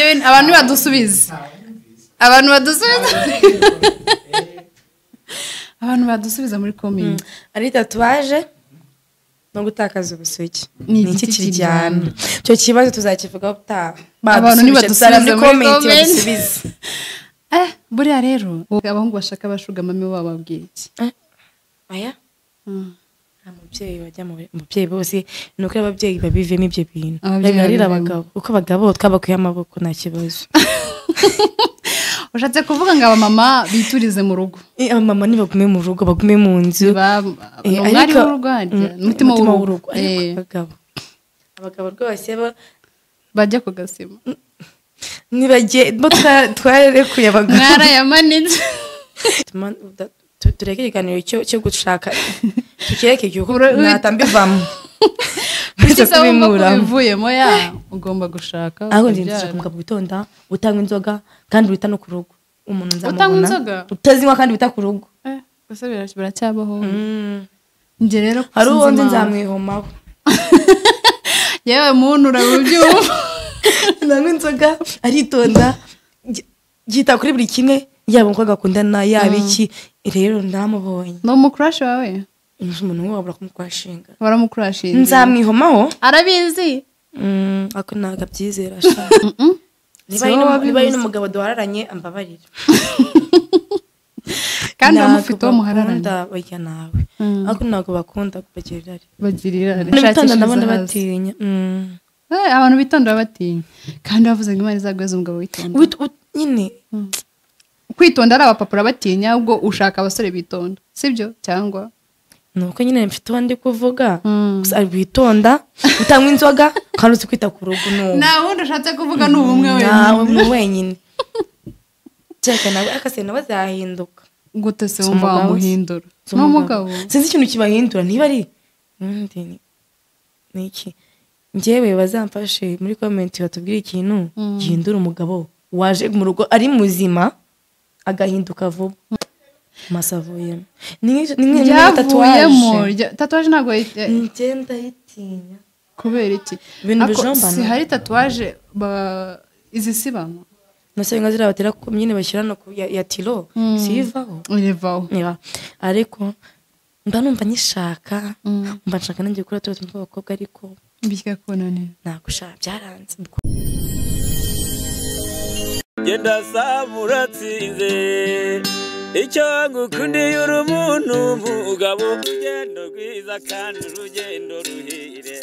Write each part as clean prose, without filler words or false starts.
Njyewe abantu badusubiza. Abantu badusubiza. Abantu badusubiza muri comment. Ari tatouage no gutakaza ubusugi. Ni Ni iki igiti kiryana? Icyo kibazo tuzakivugaho ubutaha. Abantu nibadusubiza muri muri comment comment. badusubize. Buriya rero abahungu bashaka abasugar mummy bo bababwira iki? Oya. Nta mubyeyi wajya mu mubyeyi bose, ni uko ababyeyi babivemo ibyo bintu. Ababyeyi Babiharira babivemo. abagabo, kuko abagabo twabakuye amaboko, nta kibazo. Ushatse kuvuga ngo abamama biturize mu rugo. Abamama nibagume mu rugo, bagume mu nzu. Ni umwari w'urugo harya? Umutima w'urugo. Ariko abagabo rwose bo Bajya ku gasima. Nibajye bo twarekuye abagabo. Mwarayamanitse. Tureke ikiganiro cyo gushaka, tukireke igihe kuko nahita mbivamo. Kuki se wumva ko Kubikuramo. bivuyemo ya ugomba gushaka Ahubwo njye ukabyara? ndashaka umugabo witonda, utanywa inzoga kandi wita no ku rugo. Umuntu nzamubona Utanywa inzoga? utazinywa kandi wita ku rugo. Gusa biracyabaho. Njye rero Hari uwo sinzi nzi impamvu. nzamwihomaho. Yewe muntu, urabyumva? Nanywa inzoga, aritonda, yita kuri buri kimwe, yaba umukobwa akundana, yaba iki. Rero ndamubonye. Ni umucrush wawe? Umuntu nk'uwo wabura kumucrushinga? Waramucrushinze? Nzamwihomaho. Arabizi. Ako ntabwo abyizera sha. Niba Si ari wowe niba ari wabivuze. n'umugabo duhararanye, ambabarira. Kandi Ntabwo uramufite uwo muhararanye? bakunda, oya nawe. Ariko ntabwo bakunda bagira irari. Bagira irari. Bitonda ndabona Shakishiriza hasi. batinya. Abantu bitonda baba batinya, kandi bavuze ngo Imana izaguheza umugabo witonda. Nyine. Kwitonda ari abapapa urabatinya, ubwo ushaka abasore bitonda, sibyo cyangwa? Ni uko nyine mfite uwo ndi kuvuga gusa, ari witonda, utanywa inzoga kandi uzi kwita ku rugo, ni uwo. Nta wundi ushatse kuvuga, ni ubumwe Nawe wenyine? ni wenyine. Cyeka nawe akase nawe azahinduka. Gute se? Si Wumva umugabo se? wamuhindura? Si Ni umugabo. Sinzi ikintu kibahindura, niba ari ni iki. Njyewe bazamfashe muri comment batubwire ikintu gihindura umugabo waje mu rugo ari muzima agahinduka vuba. Amaso avuyemo, ni Ryavuyemo tatouage. Tatouage ntabwo Njye ndayitinya. Kubera iki? Ibintu Ako, bijombana. si hari tatouage izisibama? Nase inka ziriya batera ku nyine bashyira no ku ya tiro, sivaho? Irivaho. Yeah. Ariko mba numva nyishaka, mba nshaka nanjye gukora turiya tuntu tw'abakobwa, ariko Bikakunanira. Nagushaka byaranze. Genda saba uratsinze, icyo ngukundiye uri umuntu mugabo, urugendo rwiza kandi urugendo ruhire.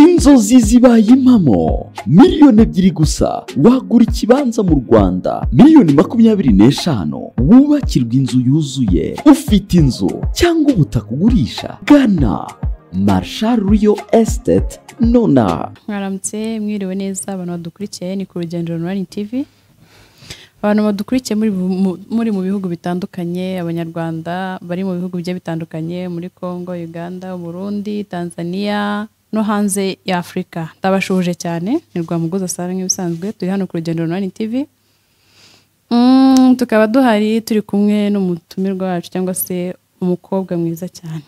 Inzozi zibaye impamo! 2 miliyoni gusa wagura ikibanza mu Rwanda, 25 miliyoni wubakirwa inzu yuzuye. Ufite inzu cyangwa ubutaka ugurisha? Gana Marshal Real Estate nonaha. Mwaramutse, mwiriwe neza abantu badukurikiye, ni ku Rugendo Online TV. Abantu badukurikiye muri mu bihugu bitandukanye, Abanyarwanda bari mu bihugu bigiye bitandukanye, muri Congo, Uganda, Burundi, Tanzania no hanze ya Afurika, ndabashuhuje cyane. Ni Rwamugoza Sara nk'ibisanzwe, turi hano ku Rugendo Online TV. Tukaba duhari turi kumwe n'umutumirwa wacu cyangwa se umukobwa mwiza cyane.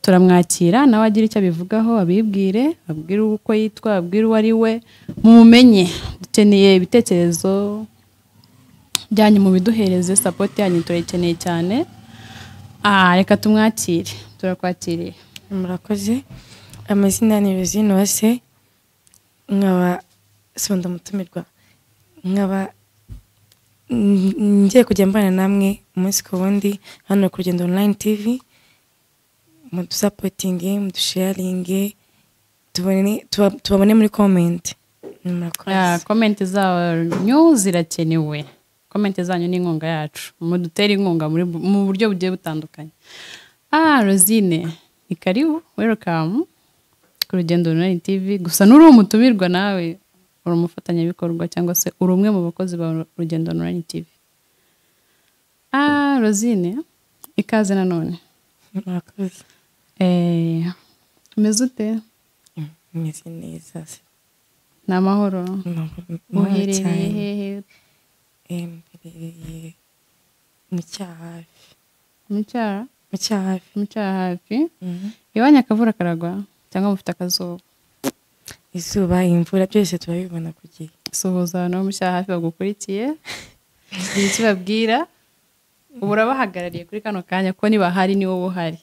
Turamwakira nawe agira icyo abivugaho, abibwire, abwire uko yitwa, abwire uwo ari we, mumumenye. Dukeneye ibitekerezo byanyu, mubiduhereze, support yanyu turayikeneye cyane. Reka tumwakire, turakwakiriye. Murakoze. Amazina ni Rosine Uwase, nkaba sonda mutumirwa, nkaba ngiye kujya mbana namwe umunsi ku wundi hano ku Rugendo Online TV. Mudusupportinge, mudusharinge, tubabone muri comment. Murakoze. Comment zanyu zirakenewe, comment zanyu ni inkunga yacu, mudutere inkunga mu buryo bugiye butandukanye. Rosine, ni karibu, welcome ku Rugendo Online TV. Gusa nuri umutumirwa, nawe uri umufatanyabikorwa cyangwa se uri umwe mu bakozi ba Rugendo Online TV. Rosine, ikaze nanone. Murakoze. Umeze ute? Meze neza. Ni amahoro? Amahoro Uherereye cyane. hehe? Mperereye mu Cyahafi. Mu Cyaha? Mu Cyahafi. Mu Cyahafi. Mhm. Iwanyu akavura karagwa cyangwa mufite akazuba? Izuba, imvura, byose turabibona ku gihe. Suhuza abantu bo mu Cyahafi bagukurikiye, gira icyo ubabwira. Ubu urabahagarariye kuri kano kanya, ko niba hari ni wowe uhari.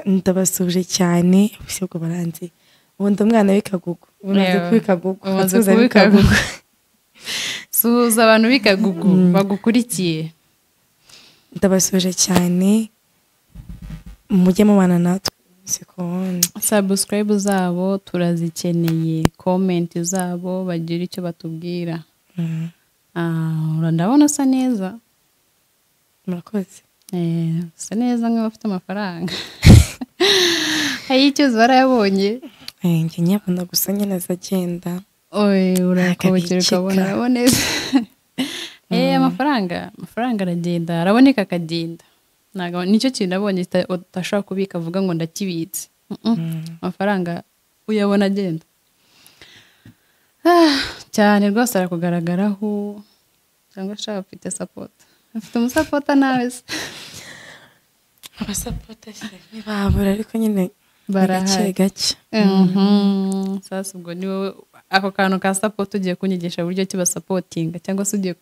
Ndabasuje cyane, ubwo baranzi. Ubundi umwana w'Ikagugu, umaze kuba Ikagugu, umaze kuba Ikagugu. Suhuza abantu b'Ikagugu bagukurikiye. Ndabasuje cyane, mujye mubana natwe sekonde. Subscribe zabo turazikeneye, comment zabo bagira icyo batubwira. Ndabona usa neza. Murakoze. Usa neza nk'abafite amafaranga. Ay'icyuzi barayabonye. Njye nyabona gusa nyine azagenda. Oye, urakobokera ukabona araboneza. Amafaranga aragenda, araboneka akagenda. Ntabwo nicyo kintu nabonye utashobora kubika avuga ngo ndakibitse. Amafaranga uyabona agenda. Cyane rwose arakugaragaraho, cyangwa ashaka ufite support. Afite umusapota nawe se. Abasapota se ntibabura, ariko nyine barahari gake. Sasa ubwo ni wowe ako kantu ka support ugiye kunyigisha uburyo ki basapotinga, cyangwa se ugiye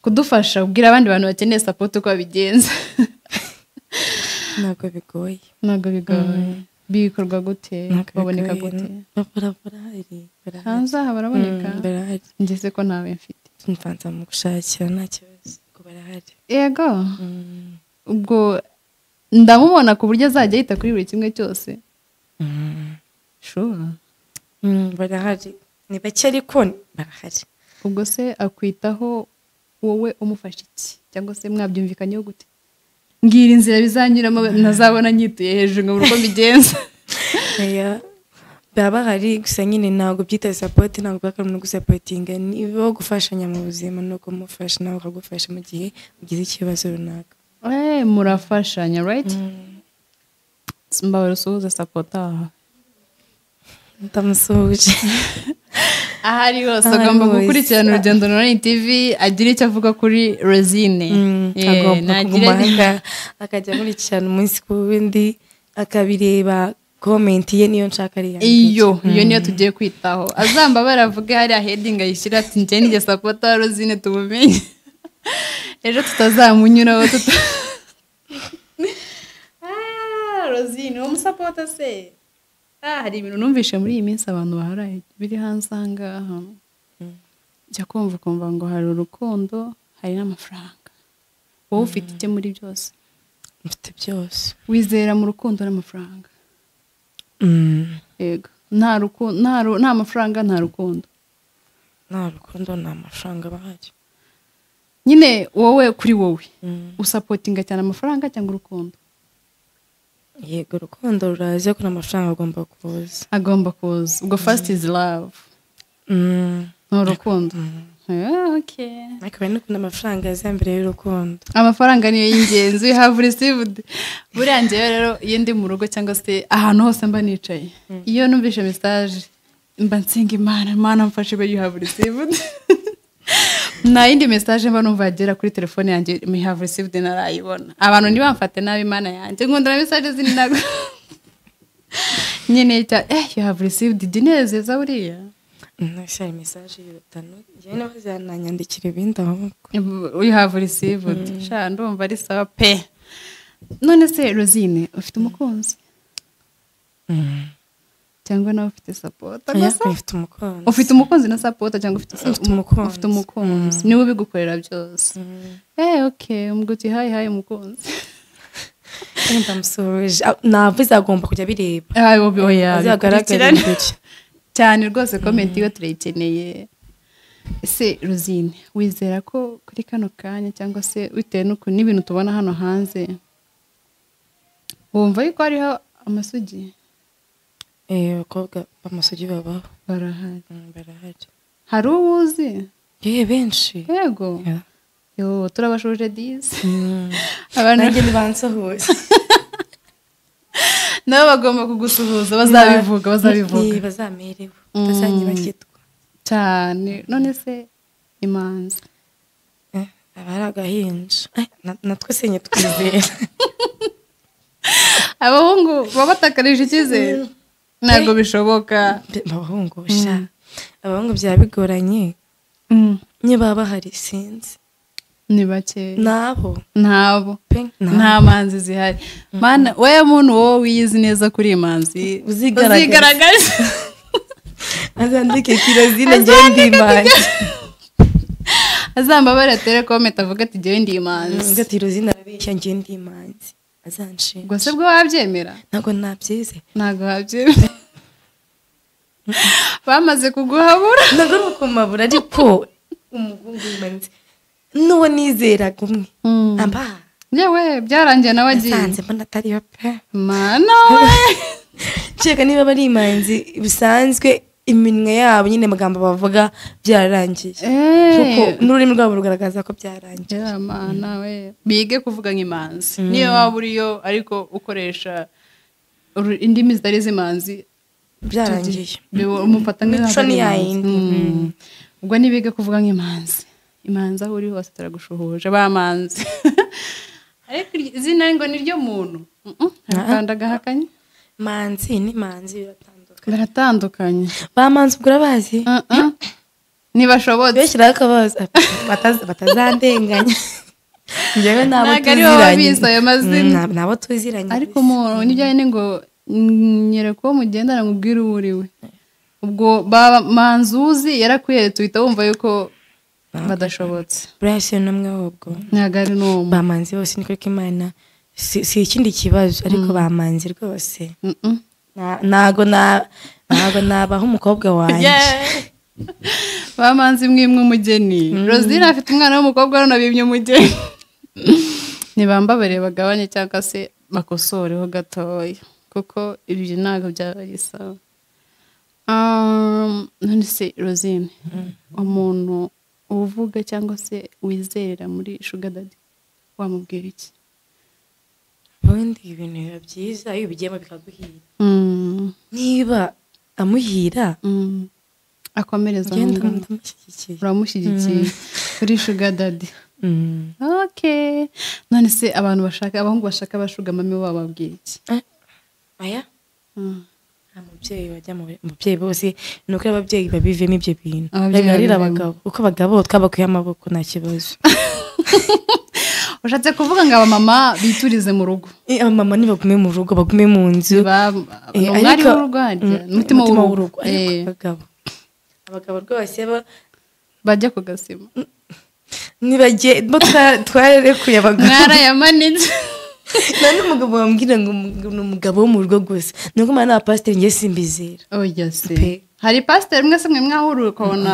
kudufasha ubwira abandi bantu bakeneye support uko babigenza. Ntabwo bigoye. Ntabwo bigoye. Bikorwa gute? Baboneka gute? Barahari. Hanze aha baraboneka? Barahari. Ngeze ko ntawe mfite. Mfanza mu gushakira nta kibazo, ko barahari. Yego. Ubwo ndamubona ku buryo azajya yita kuri buri kimwe cyose. Sure. Barahari. Ni bake ariko barahari. Ubwo se akwitaho wowe umufasha iki? Cyangwa se mwabyumvikanyeho gute? Ngira inzira bizanyuramo ntazabona nyituye hejuru ngo uko mbigenza. Baba bahari gusa nyine ntabwo byita support, ntabwo bakora no gusapotinga, nibo gufashanya mu buzima no kumufasha nawe akagufasha mu gihe ugize ikibazo runaka. Murafashanya, right? Mbabara usuhuza support aha. Ndamusuhuje. Ahari hose agomba gukurikirana Urugendo Online TV, agira icyo avuga kuri Rosine. Agomba kuguma akajya akurikirana umunsi ku wundi, akabireba comment ye niyo nshaka ari yanjye. Iyo niyo tugiye kwitaho. Azamba baravuga hari heading ayishyira ati njye nige support wa Rosine tubumenye. Ejo tutazamunyuraho tuta. Rosine umusupporta se. Hari ibintu numvishe muri iyi minsi abantu baharaye biri hanze ahangaha. Jya kumva ukumva ngo hari urukundo, hari n'amafaranga. Wowe ufite icyo muri byose? Mfite byose. Wizera mu rukundo n'amafaranga? Yego. Nta mafaranga, nta rukundo. Nta rukundo, nta mafaranga bahari. Nyine wowe kuri wowe usapotinga cyane amafaranga cyangwa urukundo? Yego, urukundo ruraza ko amafaranga agomba kuza. Agomba kuza. Ubwo first is love. Ni urukundo. Okay. Ariko bari n'ukuntu amafaranga aza mbere y'urukundo. Amafaranga niyo y'ingenzi. We have received. Buriya njyewe rero iyo ndi mu rugo cyangwa se ahantu hose mba nicaye, iyo numvise message mba nsenga Imana, Imana mfashe be you have received. Nta yindi message mba numva yagera kuri telefone yanjye we have received narayibona. Abantu ntibamfate nabi Imana yanjye, nkunda na message zindi nago. Nyine cya you have received dinezeza buriya. Nashari message y'urutano, njye nabazananyandikira ibindi ahubwo. We have received. Sha ndumva ari sawa pe. None se Rosine ufite umukunzi? Cyangwa nawe ufite support? Ufite umukunzi. Ufite umukunzi na support cyangwa ufite umukunzi? Ufite umukunzi. Niwe ubigukorera byose. Okay, umguti hi hi umukunzi. Ndamusoje. Navuze agomba kujya bireba. Oya, azagaragara imbere. Cyane rwose comment iyo turayikeneye. Ese Rosine wizera ko kuri kano kanya cyangwa se bitewe n'ukuntu n'ibintu tubona hano hanze, wumva yuko hariho amasugi? Abakobwa b'amasugi babaho. Barahari. Barahari. Hari uwuzi? Benshi. Yego. Yo, turabashuje disi. Abantu nanjye nibansuhuza. Nabo bagomba kugusuhuza, bazabivuga. Bazamerewe, bazanyibagirwa. Cyane. None se imanzi aba ari agahinja. Natwe se nyitwizera. Abahungu baba batakarije icyizere. Ntabwo bishoboka. Abahungu sha, abahungu byaba bigoranye. Niba bahari sinzi. Ni bake. Nabo. Nabo. Nta manzi zihari. Mana we muntu wowe wiyizi neza kuri imanzi uzigaragaza. Azandike Kirozine njye ndi imanzi. Azambabara atere comment avuga ati njye ndi imanzi. Ngo Kirozine arabeshya njye ndi imanzi. Azanshinja. Ubwo se bwo wabyemera? Ntabwo nabyize. Ntabwo wabyemera. Bamaze kuguhabura. Ntabwo ari ukumabura ariko umuhungu w'imanzi n'uwo nizeraga umwe. Amba. Yewe byarangiye nawe agiye. Nasanze mbona atariyo pe. Mana we. Ceka niba bari imanzi bisanzwe iminwe yabo nyine amagambo bavuga byararangiye. Kuko n'ururimi rwabo rugaragaza ko byarangiye. Mana we. Bige kuvuga nk'imanzi. Niyo waba uriyo ariko ukoresha indimi zitari z'imanzi byarangiye. Umufata nk'imico ni yayindi. Ubwo nibige kuvuga nk'imanzi. Imanzi aho uri hose turagushuhuje bamanzi. Ariko izina ngo ni ryo muntu. Kandi agahakanye. Manzi ni manzi biratandukanye. Biratandukanye. Bamanzi ubwo urabazi? Nibashobotse. Beshyiraho akabazo batazandenganya. Njyewe nabo tuziranye. Nabo tuziranye. Ariko umuntu nibyo nyine ngo nyereka uwo mugendana ngo ubwire uwo uriwe. Ubwo manzuzi yarakwiyeretse uhita wumva yuko badashobotse. Buriya si n'umwe ahubwo. Ntabwo ari n'umwe. Bamanzi bose niko Imana si ikindi kibazo ariko bamanzi rwose. Ntago nabaha umukobwa wanjye. Bamanzi mwimwe umugeni. Rosine afite umwana w'umukobwa none abimye umugeni. Nibambabare bagabanye cyangwa se bakosoreho gatoya kuko ibyo ntabwo byaba ari sawa. None se Rosine, umuntu uvuga cyangwa se wizerera muri Sugar Daddy wamubwira iki? Ubundi ibintu biba byiza iyo ubigiyemo bikaguhira. Niba amuhira akomereza uramushyigikiye kuri Sugar Daddy. Okay. None se abantu bashaka abahungu bashaka abashuga mami bababwira iki? Aya? Nta mubyeyi wajya mu mubyeyi bose ni uko ababyeyi babivemo ibyo bintu. Babiharira abagabo uko abagabo twabakuye amaboko nta kibazo. Ushatse kuvuga ngo abamama biturize mu rugo. Abamama nibagume mu rugo bagume mu nzu. Umwari w'urugo harya umutima w'urugo. Ariko abagabo rwose bajya ku gasima. Nibagiye twarekuye abagabo. Mwarayamanitse. Nta n'umugabo wambwira ngo ni umugabo wo mu rugo gusa. Nuko mana na pasiteri njye simbizera. Oya se. Hari pasiteri mwese mwe mwahura ukabona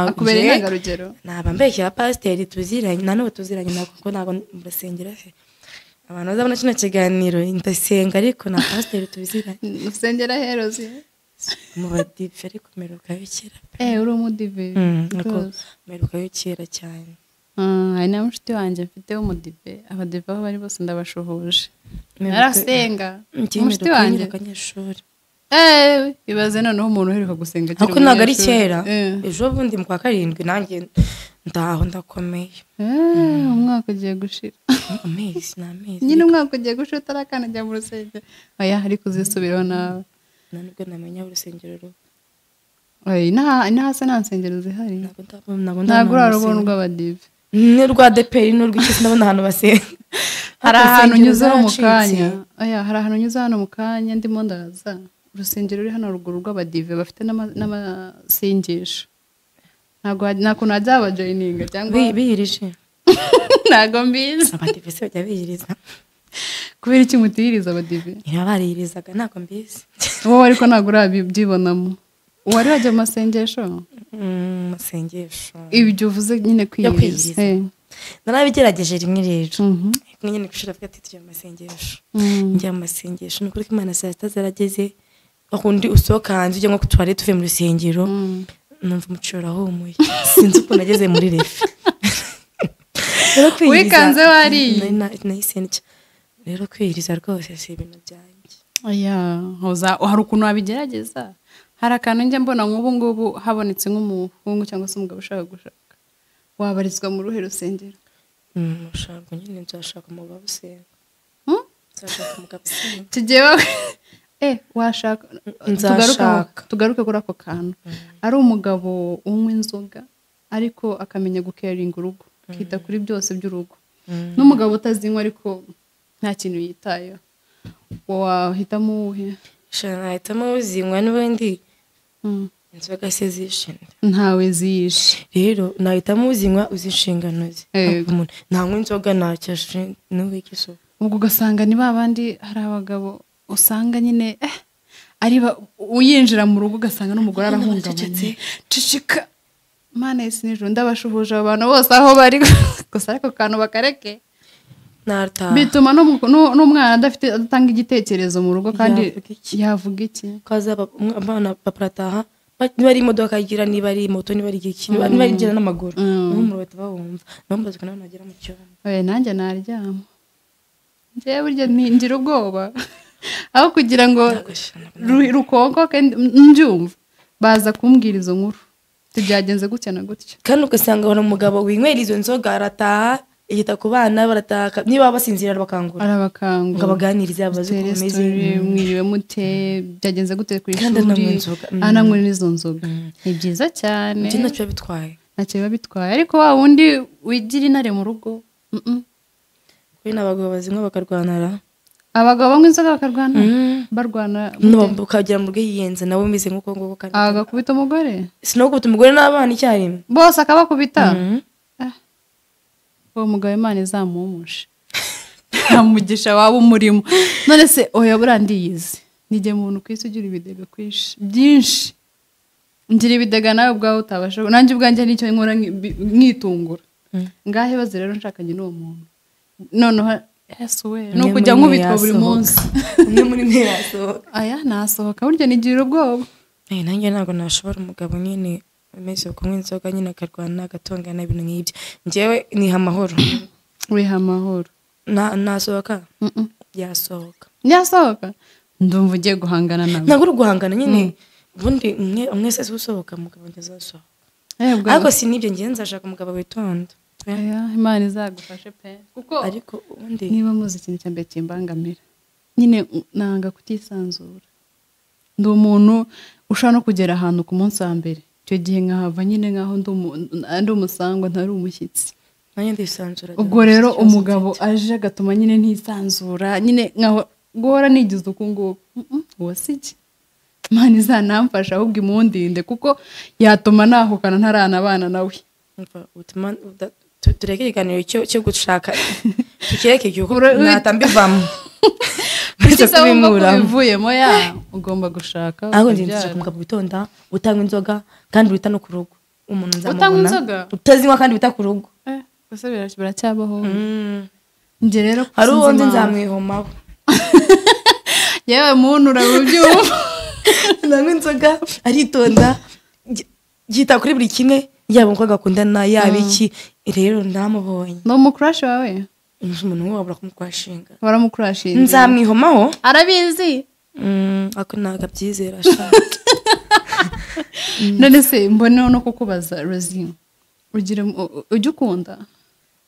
akubereye intangarugero. Naba mbeshya pasiteri tuziranye na n'ubu tuziranye kuko ntabwo mbasengera se. Abantu bazabona kino kiganiro ndasenga ariko na pasiteri tuziranye. Usengera herozi? Mu badive ariko merukayo kera. Uri umudive. Merukayo kera cyane. Hari na mushiti wanjye mfite w'umudive, abadive aho bari bose ndabashuhuje. Narasenga. Mushiti wanjye. Ibaze noneho umuntu uheruka gusenga akiri umunyeshuri. Ntabwo ari kera. Ejo bundi mu kwa 7 nanjye ndaho ndakomeye. Umwaka ugiye gushira. Amezi ni amezi. Nyine umwaka ugiye gushira utarakanajya mu rusengero. Oya ariko uzisubiraho nawe. Nubwo namenya urusengero ruba. Oya inaha se nta nsengero zihari. Ntabwo urarubona urw'abadive. N'urwa DPR n'urw'iki ndabona ahantu basenga. Hari ahantu unyuzeho mu kanya. Oya hari ahantu unyuze hano mu kanya ndimo ndaza. Urusengero ruri hano ruguru rw'abadive bafite n'amasengesho. Ntabwo nta kuntu hajya abajoyininga cyangwa biyirije. Ntabwo mbizi. Abadive se bajya biyiriza. Kubera iki mutiyiriza abadive? Niba bariyirizaga ntabwo mbizi. Wowe ariko ntabwo urabyibonamo. Wari wajya mu masengesho? Masengesho. Ibyo uvuze nyine kwiyiriza. Narabigerageje rimwe rero. Nyine gushira avuga ati tujya mu masengesho. Njya mu masengesho ni ukuri ko Imana saa sita zarageze akundi usohoka hanze ujya nko ku toilette uvuye mu rusengero numva umuciro urahumuye. Sinzi ukuntu nageze muri refe. Wikanze wariye. Nahise ncya. Rero kwiyiriza rwose si ibintu byanjye. Oya, hari ukuntu wabigerageza. Hari akantu njya mbona nk'ubu ngubu habonetse nk'umuhungu cyangwa se umugabo ushaka gushaka. Wabarizwa mu ruhe rusengero? Ushaka nyine nzashaka umugabo usenga. Nzashaka umugabo usenga. Tugiye Washaka Nzashaka. Tugaruke kuri ako kantu. Ari umugabo unywa inzoga ariko akamenya gucaringa urugo, akita kuri byose by'urugo. N'umugabo utazinywa ariko nta kintu yitayeho, wahitamo uwuhe? Nahitamo uzinywa n'ubundi. Inzoga se zishinda Ntawe ziyishe. Rero nahitamo uzinywa uzi inshingano ze. Yego. Umuntu ntanywa inzoga ntacyo n'uwiki so. Ubwo ugasanga ni ba bandi, hari abagabo usanga nyine ari uyinjira mu rugo ugasanga n'umugore arahungabanye. Ceceka Mana y'isi n'ijuru, ndabashuhuje abo bantu bose aho bari, gusa ariko kantu bakareke. Nataha. Bituma n'umwana adafite adatanga igitekerezo mu rugo kandi Yavuga iki? Yavuga iki? Kaza abana paparataha, niba ari imodoka agira, niba ari moto, niba ari iki, niba ari igenda n'amaguru, n'umuriro bahita bawumva, nabo mbazwa n'abantu bagera mu cyumba. Oya, nanjye naryama. Njyewe burya ngira ubwoba aho kugira ngo rukonkoke mbyumva, baza kumbwira izo nkuru tibyagenze gutya na gutya. Kandi ugasanga ubona umugabo winywera izo nzoga arataha, yita ku bana, barataha, niba basinzira arabakangura, Arabakangura, ngo abaganirize, abaze uko Tere bameze. Story, mwiriwe mute, byagenze gute ku Kandi ishuri. ananywa inzoga. Ananywa n'izo nzoga, ni byiza cyane. Ibyo ntacyo biba bitwaye. Ntacyo biba bitwaye, ariko wa wundi wigira intare mu rugo, Kuri n'abagabo bazinywa bakarwanara. Abagabo banywa inzoga bakarwana, barwana gute? Ukagera mu rugo yiyenze nawe umeze nk'uko nguko kandi Agakubita umugore? Sinagukubita umugore n'abana icyarimwe. Bose akabakubita. Uwo mugabo Imana izamumushe, nta mugisha waba umurimo. None se oya, buriya ndiyizi nijye muntu ku isi ugira ibidega kwinshi byinshi. Ngira ibidega nawe ubwawe utabasha, nanjye ubwanjye nicyo nkora nkitungura. Ngahe baze rero nshakanye n'uwo muntu, noneho Yesu we, ni Umwe ukujya muri mwe nkubitwa buri yasohoka. munsi. Umwe muri mwe yasohoka. Aya, nasohoka, burya nigirira ubwoba. Nanjye ntabwo nashobora umugabo nyine umeze kunywa inzoga nyine akarwana agatongana, ibintu nk'ibyo. Njyewe niha amahoro. Wiha amahoro. Nasohoka. Mm-mm. Yasohoka. Yasohoka, ndumva ugiye guhangana nawe. Ntabwo uri guhangana nyine, ubundi umwe se usohoka, umugabo njye azasohoka. Ariko si n'ibyo, ngiye nzashaka umugabo witonda. Oya, Imana izagufashe pe, kuko Ariko ubundi niba muzi ikintu cya mbere kimbangamira nyine, nanga kutisanzura. Ndi umuntu ushobora no kugera ahantu ku munsi wa mbere, icyo gihe nkahava nyine nkaho ndi umusangwa, ntari umushyitsi. Nanjye ndisanzura. Ubwo rero umugabo aje agatuma nyine ntisanzura, nyine nkaho guhora nigize uku nguku. Uwo si iki, Imana izanamfasha ahubwo imundinde, kuko yatuma nahukana ntaranabana nawe. Umva, tureke ikiganiro cyo gushaka, tukireke igihe kuko nahita mbivamo. Kuki Uretse se wumva ko kubinkuramo. bivuyemo ya ugomba gushaka Ahubwo njye ukabyara. nshaka umugabo witonda, utanywa inzoga kandi wita no ku rugo. Umuntu nzamubona. Utanywa inzoga? Utazinywa kandi wita ku rugo. Gusa biracyabaho. Njye rero Hari sinzi uwo nzi impamvu. nzamwihomaho. Yewe muntu, urabyumva. Nanywa inzoga, aritonda, yita kuri buri kimwe, yaba umukobwa akundana, yaba iki. Rero ndamubonye. Ni umucrush wawe? Umuntu nk'uwo wabura kumucrushinga. Waramucrushinze? Nzamwihomaho. Arabizi? Ako ntabwo abyizera sha. None se mboneho no kukubaza, Rosie, ugira ujya ukunda?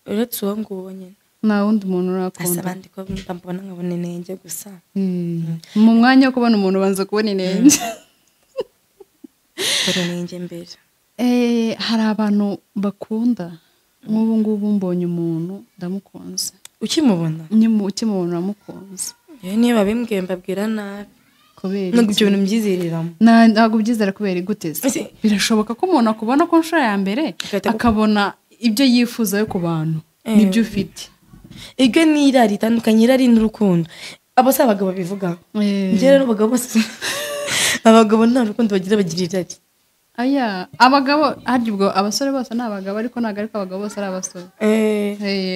Uretse uwo nguwo nyine. Nta wundi muntu Asa urakunda? abandi ko mbona nkabona inenge gusa. Mu mwanya wo kubona umuntu ubanza kubona inenge. Kubona inenge mbere. Hari abantu bakunda, nk'ubu ngubu mbonye umuntu ndamukunze. Ukimubona? Nyine ukimubona uramukunze. Yewe, niba babimbwiye mbabwira nabi. Kubera Nubwo iki? ibyo bintu mbyiziriramo. Ntabwo ubyizera kubera gute se? Ese- Birashoboka ko umuntu akubona ku nshuro ya mbere Agahita akabona ibyo yifuza yo ku bantu nibyo ufite. Iryo ni irari ritandukanye, irari n'urukundo. Abo si abagabo bivuga. Njye rero abagabo bose, abagabo nta rukundo bagira, bagira irari. Aya, abagabo harya ubwo abasore bose ni abagabo, ariko ntabwo ariko abagabo bose ari abasore.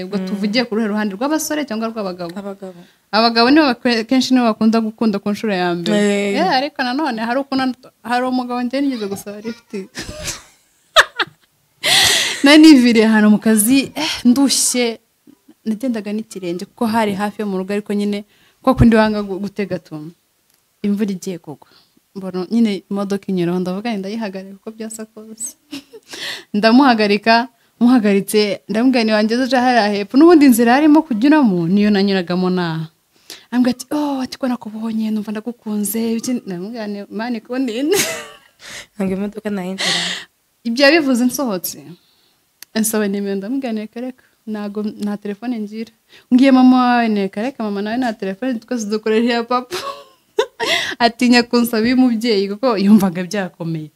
Ubwo tuvugiye ku ruhe ruhande, rw'abasore cyangwa rw'abagabo? Abagabo. Abagabo nibo kenshi nibo bakunda gukunda ku nshuro ya mbere. Ariko nanone hari ukuntu, hari umugabo njye nigeze gusaba lifuti, nari niviriye ahantu mu kazi, ndushye, nagendaga n'ikirenge kuko hari hafi yo mu rugo, ariko nyine kwa kundi wanga gutega tuntu, imvura igiye kugwa, mbona nyine imodoka inyuraho, ndavuga nti ndayihagarika uko byasa kose. Ndamuhagarika, muhagaritse ndamubwira nti wangeze ejo hariya hepfo, n'ubundi inzira yarimo kunyuramo niyo nanyuragamo naha. Ambwira ati oh ati ko nakubonye numva ndagukunze namubwira nti mani kundinde ntabwo imodoka nayinjira. Ibyo yabivuze nsohotse nsaba nimero ndamubwira nti reka ntabwo nta telefone ngira. Ngiye mama wawe nti reka mama nawe nta telefone twese dukoresha iya papa. Atinya kunsaba iy'umubyeyi kuko yumvaga byakomeye.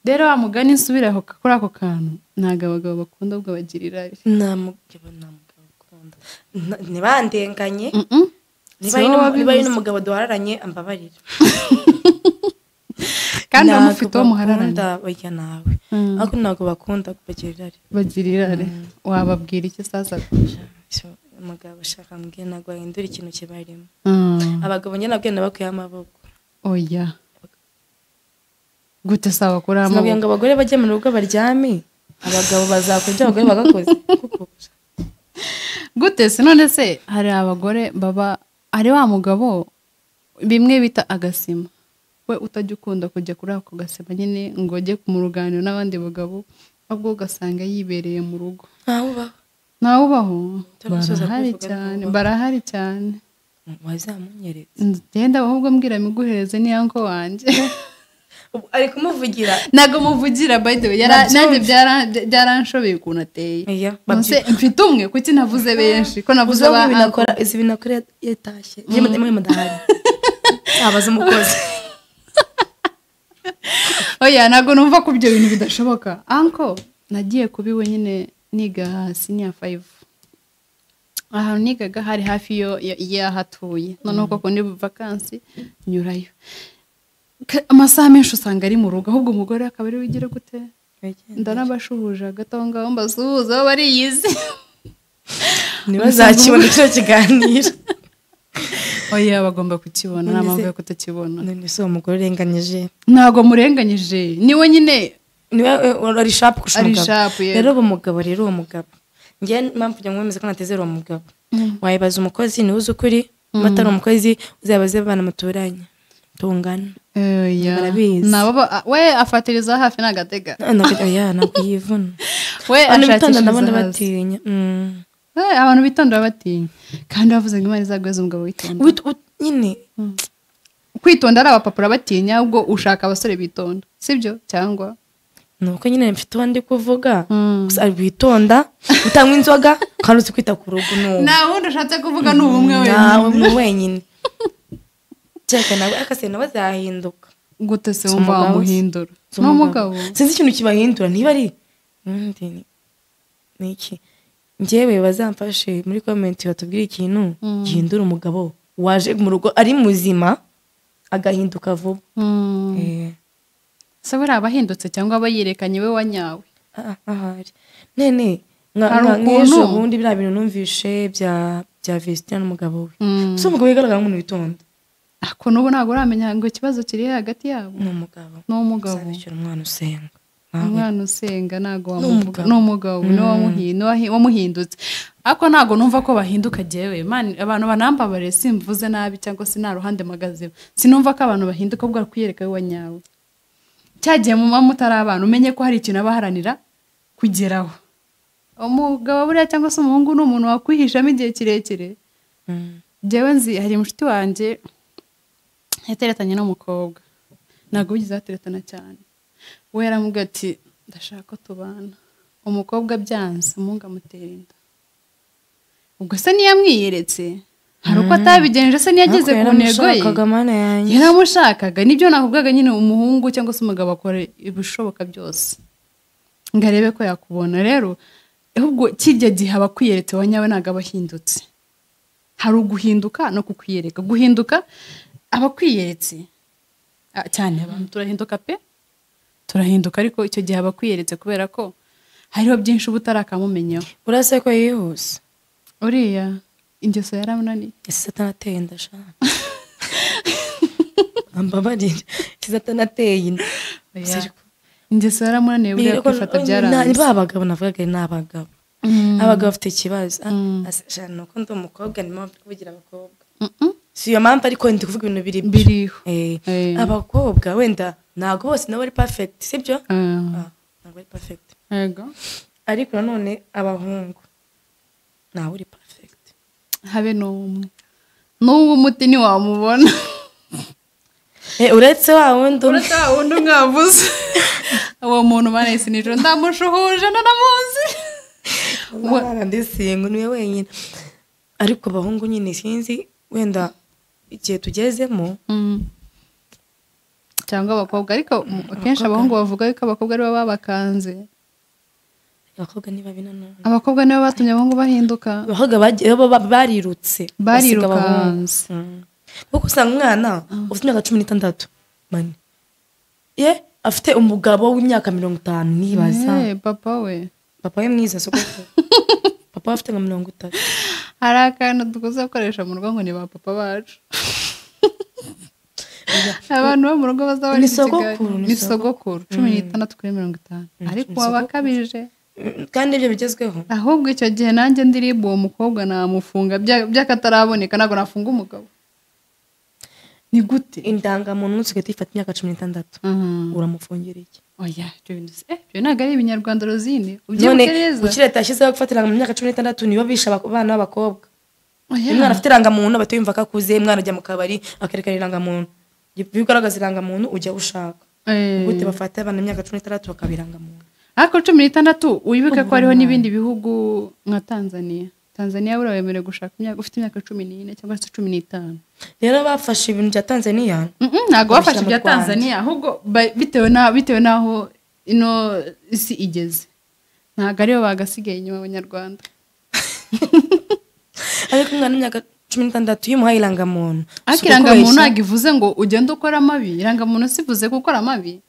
Rero wa mugani nsubira aho kuri ako kantu ntabwo abagabo bakunda ubwo bagira irari. Nta mugabo ukunda ntibandenganye. Niba ari n'umugabo duhararanye ambabarira. Kandi amufite uwo muhararanye. Oya nawe. Ariko ntabwo bakunda bagira irari. Bagira irari. Wababwira iki sasa? Umugabo ashaka mbwira ntabwo ahindura ikintu kibarimo. Abagabo njye nabwiye nabakwiye amaboko. Oya. Gute sawa kuri amaboko? Sinabwiye ngo abagore bajye mu rugo baryame, abagabo bazakora ibyo abagore bagakoze. Gute se none se hari abagore baba ari wa mugabo bimwe bita agasima. We utajya ukunda kujya kuri ako gasima nyine ngo ujye mu ruganiro n'abandi bagabo, ahubwo ugasanga yibereye mu rugo. Ntawe ubaho. Barahari cyane, barahari cyane. Wazamunyeretse. Ngenda ahubwo mbwira miguhereze ni yanko wanjye. Ari kumuvugira. Ntago muvugira by the way. Nanjye byaranshobeye ukuntu ateye. Mfite umwe kuki navuze benshi ko navuze ba binakora izi binakora yatashye. Njye mudahari. Abaza umukozi. Oya ntago numva ko ibyo bintu bidashoboka. Anko nagiye kubiwe nyine niga senior 5. Ahantu nigaga hari hafi yo yahatuye. Noneho koko ndi vacancy nyurayo. Amasaha menshi usanga ari mu rugo ahubwo umugore akaba ari wigira gute. Ndanabashuhuje hagati aho ngaho mbasuhuza bariyizi. Ntibazakibona icyo kiganiro. Oya bagomba kukibona nta mpamvu yo kutakibona. None se uwo mugore urenganyije? Ntago murenganyije niwe nyine niwe ari sharp kurusha umugabo. Rero uwo mugabo rero uwo mugabo njye mpamvu njye nkomeza ko natezera uwo mugabo. Wayibaza umukozi ni uzi ukuri, batari umukozi uzabaze abana muturanye tungana. Barabizi. Nabo we afatiriza hafi n'agatega. Oya ntabwo yivuna. We ashakishiriza ndabona batinya. Abantu bitonda batinya. Kandi bavuze ngo Imana izaguheza umugabo witonda. Nyine kwitonda ari abapapura batinya ubwo ushaka abasore bitonda. Sibyo cyangwa nuko nyine mfite uwo ndi kuvuga gusa ari witonda utanywa inzoga kandi uzi kwita ku rugo no. Nta wundi ushatse kuvuga ni ubumwe wenyine. Nawe wenyine. Cyeka nawe akase nawe azahinduka. Gute se wumva wamuhindura? N'umugabo. Sinzi ikintu kibahindura niba ari undi ni iki. Njyewe bazamfashe muri comment batubwire ikintu gihindura umugabo waje mu rugo ari muzima agahinduka vuba. Se bari abahindutse cyangwa abayirekanye we wanyawe? Ahari. Nene nka ubundi biriya bintu numvishe bya Vestina n'umugabo we. So umugabo yigaragara nk'umuntu witonda. Ako nubu ntago uramenya ngo ikibazo kiri hagati yabo. N'umugabo. N'umugabo. Uzabishyura umwana usenga. Umwana usenga ntago wamuvuga. N'umugabo wamuhindutse. Ako ntago numva ko bahinduka jewe. Man abantu banambabare simvuze nabi cyangwa se nta ruhande magazeho. Sinumva ko abantu bahinduka ubwo kwiyereka we wanyawe. Cyagiye mu mama utari abantu umenye ko hari ikintu abaharanira kugeraho. Umugabo buriya cyangwa se umuhungu ni umuntu wakwihishamo igihe kirekire. Jewe nzi hari mushiti wanjye yateretanye n'umukobwa. Ntabwo bigeze bateretana cyane. We yaramubwiye ati ndashaka ko tubana. Umukobwa byanze umuhungu amutera inda. Ubwo se ntiyamwiyeretse? Hari uko atabigenje se ntiyageze ku ntego ye? Yaramushakaga. Nibyo nakubwaga nyine umuhungu cyangwa se umugabo akora ibishoboka byose ngo arebe ko yakubona. Rero ahubwo kijya gihe aba akwiyeretse wa nyawe ntabwo aba ahindutse. Hari uguhinduka no kukwiyereka. Guhinduka aba akwiyeretse cyane abantu turahinduka pe. Turahinduka ariko icyo gihe aba akwiyeretse kubera ko hariho byinshi uba utarakamumenyaho. Urase ko yihuse. Uriya ingeso yaramunaniye. Ese Satani ateye inda sha. Ambabarire. Ese Satani ateye inda. Ingeso yaramunaniye buriya kwifata byaranze. Ni ba bagabo navugaga ni abagabo. Abagabo bafite ikibazo. Sha nuko ndi umukobwa ni mpamvu kuvugira abakobwa. Si iyo mpamvu ariko ndi kuvuga ibintu biri biriho. Abakobwa wenda ntago bose nabo ari perfect, sibyo? Ntago ari perfect. Yego. Ariko nanone abahungu ntawe uri perfect. Habe n'umwe. N'ubu umuti ntiwamubona. Uretse wa wundi umwavuze. Uwo muntu manese nijoro ndamushuhuje ndanamuzi. Ndi single niwe wenyine. Ariko abahungu nyine sinzi wenda igihe tugezemo. Cyangwa abakobwa, ariko akenshi abahungu bavuga yuko abakobwa ari bo babakanze. Abakobwa ni babi nanone. Abakobwa nibo batumye abahungu bahinduka. Abakobwa barirutse. Barirukanse. Kuko usanga umwana ufite imyaka 16 mani. Ye afite umugabo w'imyaka 50 nibaza. Papa we. Papa we mwiza sokoko. Papa afite nka 30. Hari akantu dukoze gukoresha mu rugo ngo ni ba papa bacu. Abantu bo mu rugo bazaba ni sogokuru, ni sogokuru 16 kuri 50. Ariko wabakabije. Kandi ibyo bigezweho. Ahubwo icyo gihe nanjye ndiribu uwo mukobwa namufunga byakataraboneka, ntabwo nafunga umugabo. Ni gute? Indangamuntu usigaye ifata imyaka 16. Uramufungira iki? Oya, ibyo bintu se ibyo ntabwo ari ibinyarwanda Rosine. Ubyibuke neza. Kuki leta yashyizeho gufata mu myaka 16 nibo bisha abana b'abakobwa. Umwana afite irangamuntu batuyumva ko akuze, umwana ajya mu kabari akerekana irangamuntu. Iyo ugaragaza irangamuntu ujya ushaka. Gute bafata abana imyaka 16 bakabirangamuntu? Ariko 16 wibuke ko hariho n'ibindi bihugu nka Tanzania. Tanzania buriya wemerewe gushaka imyaka ufite imyaka 14 cyangwa se 15. Rero bafashe ibintu bya Tanzania? Ntabwo bafashe ibya Tanzania, ahubwo bitewe naho ino isi igeze. Ntabwo ariyo bagasigaye inyuma abanyarwanda. Ariko umwana w'imyaka 16 iyo umuhaye irangamuntu. Ariko irangamuntu ntabwo ivuze ngo ugende ukora amabi. Irangamuntu sivuze gukora amabi.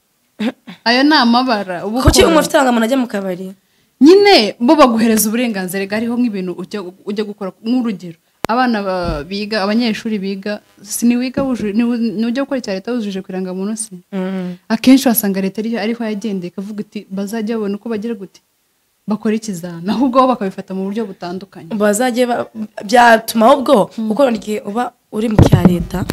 Ayo ni amabara. Kuki umuntu ufite irangamuntu ajya mu kabari? Nyine bo baguhereza uburenganzira, hariho nk'ibintu ujya gukora, nk'urugero abana biga, abanyeshuri biga, siniwiga ujya gukora icya leta wujuje ku irangamuntu se. Akenshi wasanga leta ariho yagendeye ikavuga iti bazajya babona uko bagira gute bakora ikizami, ahubwo bo bakabifata mu buryo butandukanye. Bazajye byatuma ahubwo kuko igihe uba uri mu cya leta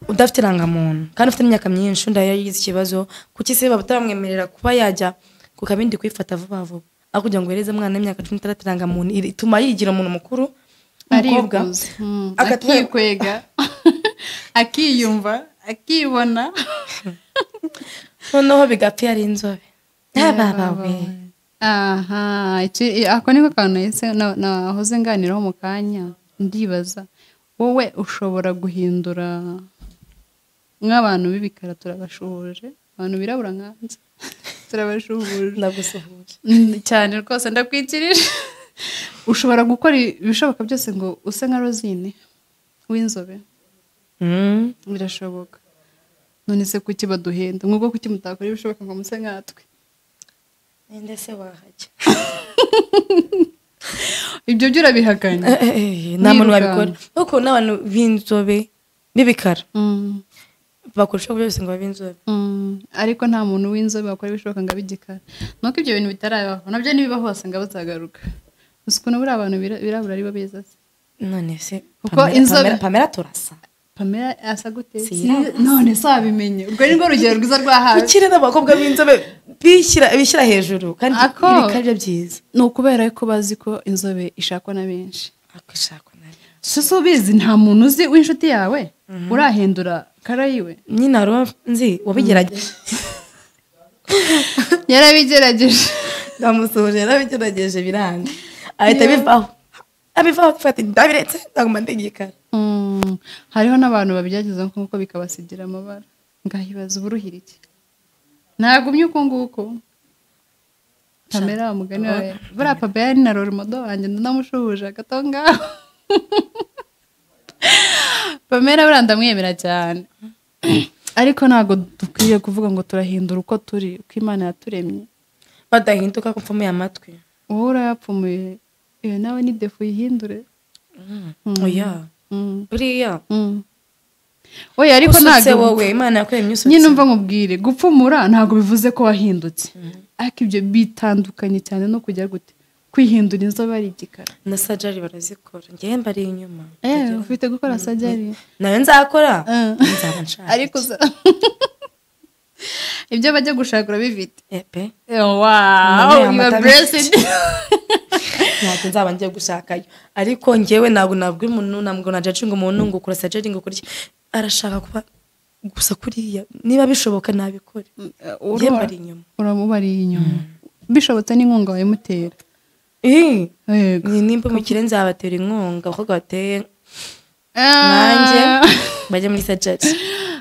udafite irangamuntu kandi ufite imyaka myinshi, undi yagize ikibazo, kuki se batamwemerera kuba yajya ku kabindi kwifata vuba vuba? Aho kugira ngo uhereze umwana w'imyaka 16 irangamuntu ituma yigira umuntu mukuru, umukobwa akikwega, akiyumva, akibona, noneho bigapfa ari inzobe. Baba we. Aha, ako niko kantu nahise nahoze nganiraho mu kanya, ndibaza wowe ushobora guhindura nk'abantu b'ibikara turabashuhuje, abantu birabura nkanze turabashuhuje. Ndagusuhuje cyane rwose, ndakwikirije. Ushobora gukora ibishoboka byose ngo use nka Rosine w'inzobe. Birashoboka. None se kuki baduhenda? Mwubwo kuki mutakora ibishoboka ngo muse nkatwe? Ninde se wahajya? Ibyo byo urabihakanye. Nta muntu wabikora. Kuko n'abantu b'inzobe b'ibikara bakora ibishoboka byose ngo babe inzobe. Ariko nta muntu w'inzobe wakora ibishoboka ngo abe igikara. Nuko ibyo bintu bitarabaho, nabyo nibiba hose ngo bazagaruka. Uzi ukuntu buriya abantu birabura ari bo beza se? None se kuko inzobe Pamela turasa. Pamela asa gute? None se wabimenye. Urwo ni rwo rugero rwiza rwahawe. Kuki rero abakobwa b'inzobe bishyira hejuru kandi ibikara byo byiza? Ni ukubera ko bazi ko inzobe ishakwa na benshi. Akishakwa na benshi. Si ubizi, nta muntu uzi w'inshuti yawe urahindura kara yiwe. Nyine hari nzi wabigerageje. Yarabigerageje. Ndamusuhuje, yarabigerageje biranga. Ahita abivaho. Abivaho afata ndabiretse ndaguma ndigikara. Hariho n'abantu babigerageza nkuko bikabasigira amabara. Ngahibaza uburuhira iki? Nagumye uko nguko. Pamela mugani wawe. Buriya papa yari na role model wanjye, ndamushuhuje gato ngaho. Pamela buriya ndamwemera cyane. Ariko ntabwo dukwiye kuvuga ngo turahindura uko turi, uko Imana yaturemye. Badahinduka ko mpfumuye amatwi. Wowe urayapfumuye. Nawe ni defu yihindure. Oya. Buriya. Oya, ariko ntabwo wowe Imana yakuremye usutse. Nyine umva nkubwire, gupfumura ntabwo bivuze ko wahindutse. Ariko ibyo bitandukanye cyane no kujya gute kwihindura inzobe ari igikara. Na sajari barazikora. Ngewe mbari inyuma. Ufite gukora sajari. Nawe nzakora. Nzaba nshaka. Ariko ibyo bajya gushaka urabifite. Epe. Wow, you are blessed. Ntacyo nzaba ngiye gushakayo, ariko njyewe ntabwo nabwira umuntu, ntabwo najajinga umuntu ngo ukora surgery, ngo ukora iki. Arashaka kuba gusa kuriya, niba bishoboka nabikore. Njye mbari inyuma. Uramubariye inyuma, bishobotse n'inkunga wayimutera. Yego. Nimba umukire nzabatera inkunga, abakobwa bateye nanjye bajya muri surgery.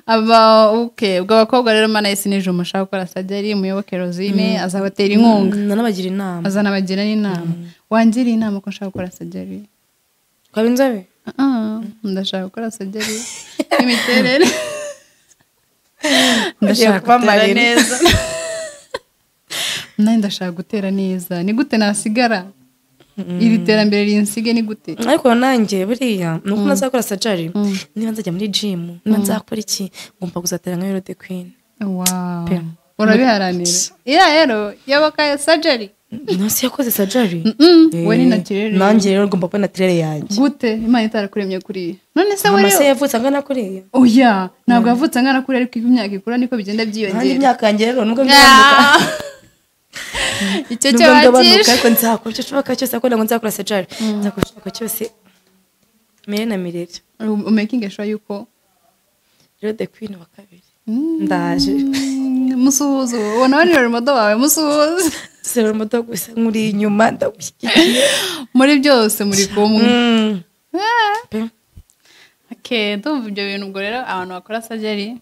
Aba okay, ubwo abakobwa rero Mana y'isi n'ijuru mushaka gukora surgery, muyoboke Rosine azabatera inkunga. Nanabagira inama. Azanabagira n'inama. Wangiriye inama ko nshaka gukora surgery? Ukaba inzobe? Ndashaka gukora surgery y'imiterere. Ndashaka gutera neza. Nanjye ndashaka gutera neza. Ni gute nasigara? Iri terambere rinsige ni gute? Ariko nanjye buriya nuko nazakora surgery, niba nzajya muri gym, niba nzakora iki, ngomba kuzatera nka Yoro the Queen. Wow. Urabiharanira. Iriya rero yaboka surgery. Nasi yakoze surgery. We ni naturel. Nanjye rero ngomba kuba naturel yanjye. Gute? Imana itarakuremye kuriya. None se we Mama se yavutse angana kuriya? Oya, ntabwo yavutse angana kuriya, ariko imyaka ikura niko bigenda byiyongera. Nanjye imyaka yanjye rero nubwo ngabanuka. Icyo cyo wakishe. Ariko nzakora icyo nshoboka cyose, ariko ntabwo nzakora surgery. Nzakora icyo cyose. Mere na mirere. Making sure yuko Rero the Queen wa kabiri. Ndaje. Musuhuze. Ubona wani role model wawe, musuhuze. Si role model gusa, nkuri inyuma ndagushyigikiye. Muri byose muri kumwe. Okay, ndumva ibyo bintu. Ubwo rero abantu bakora surgery,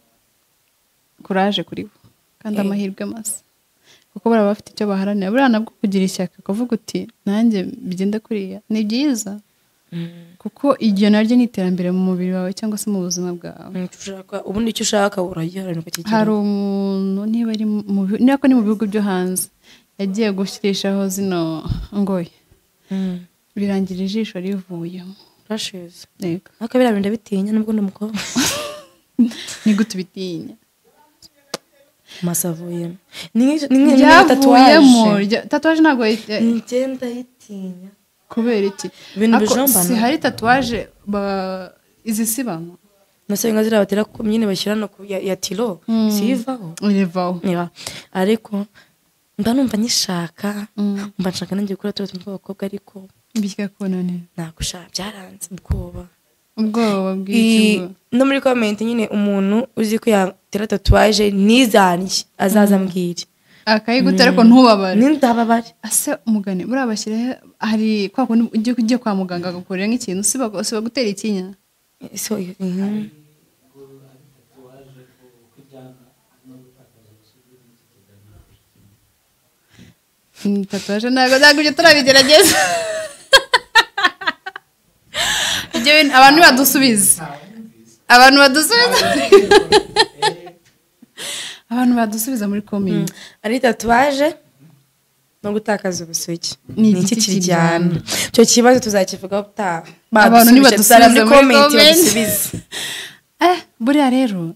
courage kuri bo kandi amahirwe masa, kuko baraba bafite icyo baharanira. Buriya nabwo kugira ishyaka kuvuga uti nanjye bigenda kuriya ni byiza, kuko iryo naryo ni iterambere mu mubiri wawe cyangwa se mu buzima bwawe. Ubundi icyo ushaka uragiharanira ukakigeraho. Hari umuntu niba ari mu niba ko ni mu bihugu byo hanze yagiye gushyirishaho zino ngoyi, birangira ijisho rivuyemo. Rashes. Yego. Ariko biriya bintu ndabitinya nubwo ndi umukobwa. Ni gute ubitinya? Amaso avuyemo. Ni nka tatuwaje. Tatuwaje ntabwo njye ndayitinya. Kubera iki? Ibintu bijombana. Si hari tatuwaje izisibama? Nase inka zirabatera ku nyine bashyira no ya tiro, sivaho. Irivaho. Ariko mba numva nyishaka, mba nshaka nanjye gukora turiya tuntu tw'abakobwa, ariko bikakunanira. Nagushaka byaranze, ubwoba. Ubwoba bw'iki? No muri comment nyine umuntu uzi ko yatera tatuwaje ntizanjye azaza ambwire. Akayigutera ariko ntubabare. Nindababare. Ase umugani buriya bashyira hari kwa kundi ugiye kwa muganga agakorera nk'ikintu siba gutera ikinya. So tatuwaje ntabwo ibyo turabigerageza. Abantu badusubiza. Abantu badusubiza. Abantu badusubiza muri comment. Ari tatuwaje no gutakaza ubusugi. Ni iki kiryana? Icyo kibazo tuzakivugaho utaha. Abantu nibadusubiza muri comment badusubize. Buriya rero